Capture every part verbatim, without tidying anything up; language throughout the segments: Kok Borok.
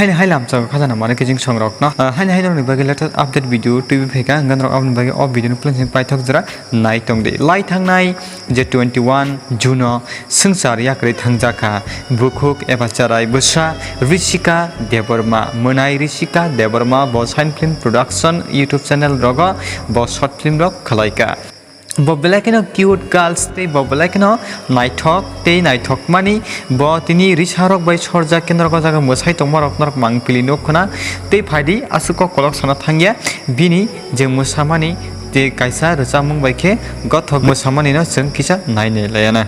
Haini hai lamchao khajana mani kijing songrokno. Ah, haini hai norokni bagwi latest update video twiwi phaikha, hwnkhe norok aboni bagwi o video no please paithok jora nai tongdi. Lai thangnai je twenty one June o swngchar yakarwi thangjakha. Bukhuk eba cherai bwsa Rishika Debbarma, mwnai Rishika Debbarma bo Shine Film Production YouTube channel rogo bo short film rok khwlaikha. Bo belai kheno cute girls tei bo belai kheno naithok tei naithokmani. Bo tini risarok bai sorjak khe norok o jaga mwsai tongmarok norok mangpili nuk khna. Tei phaidi aswk kok kolok sana thangya bini je mwsamani tei kaisa rwchapmung bai khe gothok mwsamanino chwng kisa nainai layana.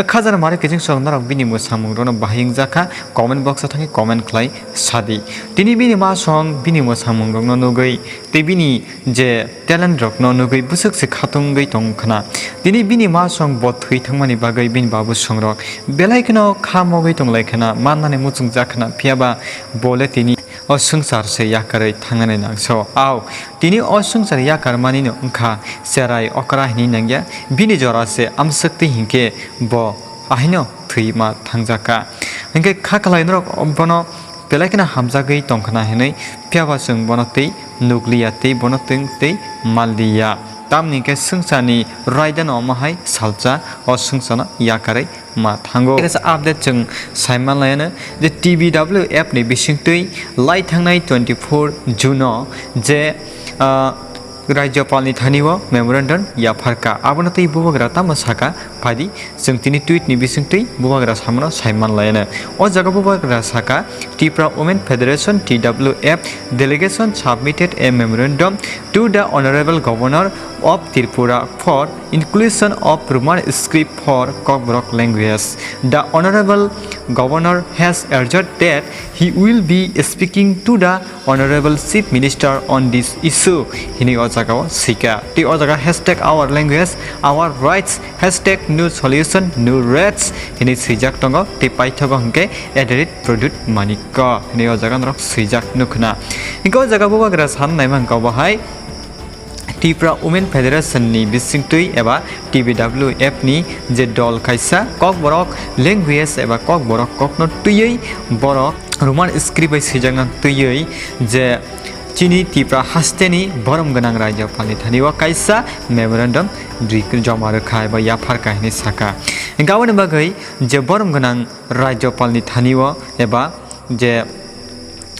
Khajana mari kiching song norok bini mwsamung rokno bahai wngjakha, comment box o thangwi comment khlai sadi. Tini bini ma song bini mwsamung rokno nugwi tei bini je talent rokno nugwi bwswk se khatungwi tong khna. Tini bini ma song bo thwi thangmani bagwi bini babu song rok belai kheno kha mogwi tong lai khna, mannani muchung jak khna, phiya ba bo le tini o swngchar se yakarwi thangnani nangso. Au, tini o swngchar yakarmani no wngkha cherai okra hinwi nangya, bini jora se amswk twi hinkhe bo ahaino thwi ma thangjak kha. Hinkhe kha khlai norok bono belai kheno hamjagwi tong khna hinwi, phiya ba chwng bono twi nukliya tei bono twi tei manliya. Tamni hinkhe swngcharni raida no omo hai salsa o swngcharno yakarwi ma thango. Kaisa update chwng sai manlaiano je T B W F ni bisingtwi lai thangnai twenty four June o je, ah, Rajyapalni thani o memorandum yapharkha. Abono tei bubagra tamo saka phaidi chwng tini tweet ni bisingtwi bubagra samano sai manlaiano. O jaga bubagra saka, Tipra Women Federation, T W F, delegation submitted a memorandum to the Honorable Governor of Tripura for inclusion of Roman script for Kokborok language. The Honorable Governor has urged that he will be speaking to the Honorable Chief Minister on this issue hinwi o jaga o sika. Tei o jaga hashtag our language, our rights, hashtag no solution, no rights hinwi swijak tongo. Tei paithago hinkhe at the rate Pradyut Manikya hinwi o jaga norok swijak nukna. Hinkhe o jaga bubagra san naima hinkhe obo hai Tipra Women Federation ni bisingtwi eba T B W F ni je dol kaisa Kokborok language eba Kokborok kokno twiwi borok Roman script bai swijakna twiwi je chini Tipra hasteni borom gwnang Rajyapalni thani o kaisa memorandum ri-, joma rwkha eba yapharkha hinwi sakha. Hinkhe aboni bagwi je borom gwnang Rajyapalni thani o eba je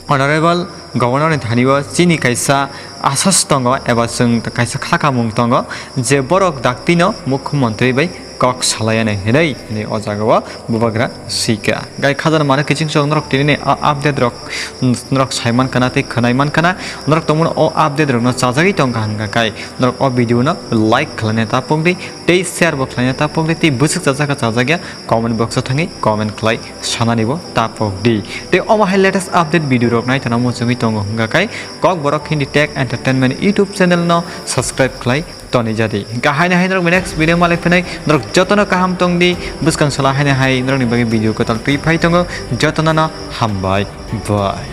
Honorable Governor ni thani o chini kaisa asas tongo eba chwng kaisa khakamung tongo je borok daktino Mukhyamantri bai kok salai anai hinwi hinwi o jaga o bubagra sika. Gai khajana mano kiching chok norok tini ni a update rok norok sai mankana tei khwnai mankana, norok tongmani o update rok no chajagwi tongkha hwnka kai norok o video no like khlaina ta pokdi tei share bo khlaina ta pokdi tei bwswk chajakha chajakya comment box o thangwi comment khlai sanani bo ta pokdi. Tei omo hai latest update video rok naithana muchungwi tongo hwnka kai Kokborok Hindi Tech Entertainment YouTube channel no subscribe khlai toni jadi. Hingke haino hai norok next video malai phinai norok jotono kaham tongdi, bwskang sala haino hai norokni bagwi video kwtal twi phai tongo, jotono no hambai, bye.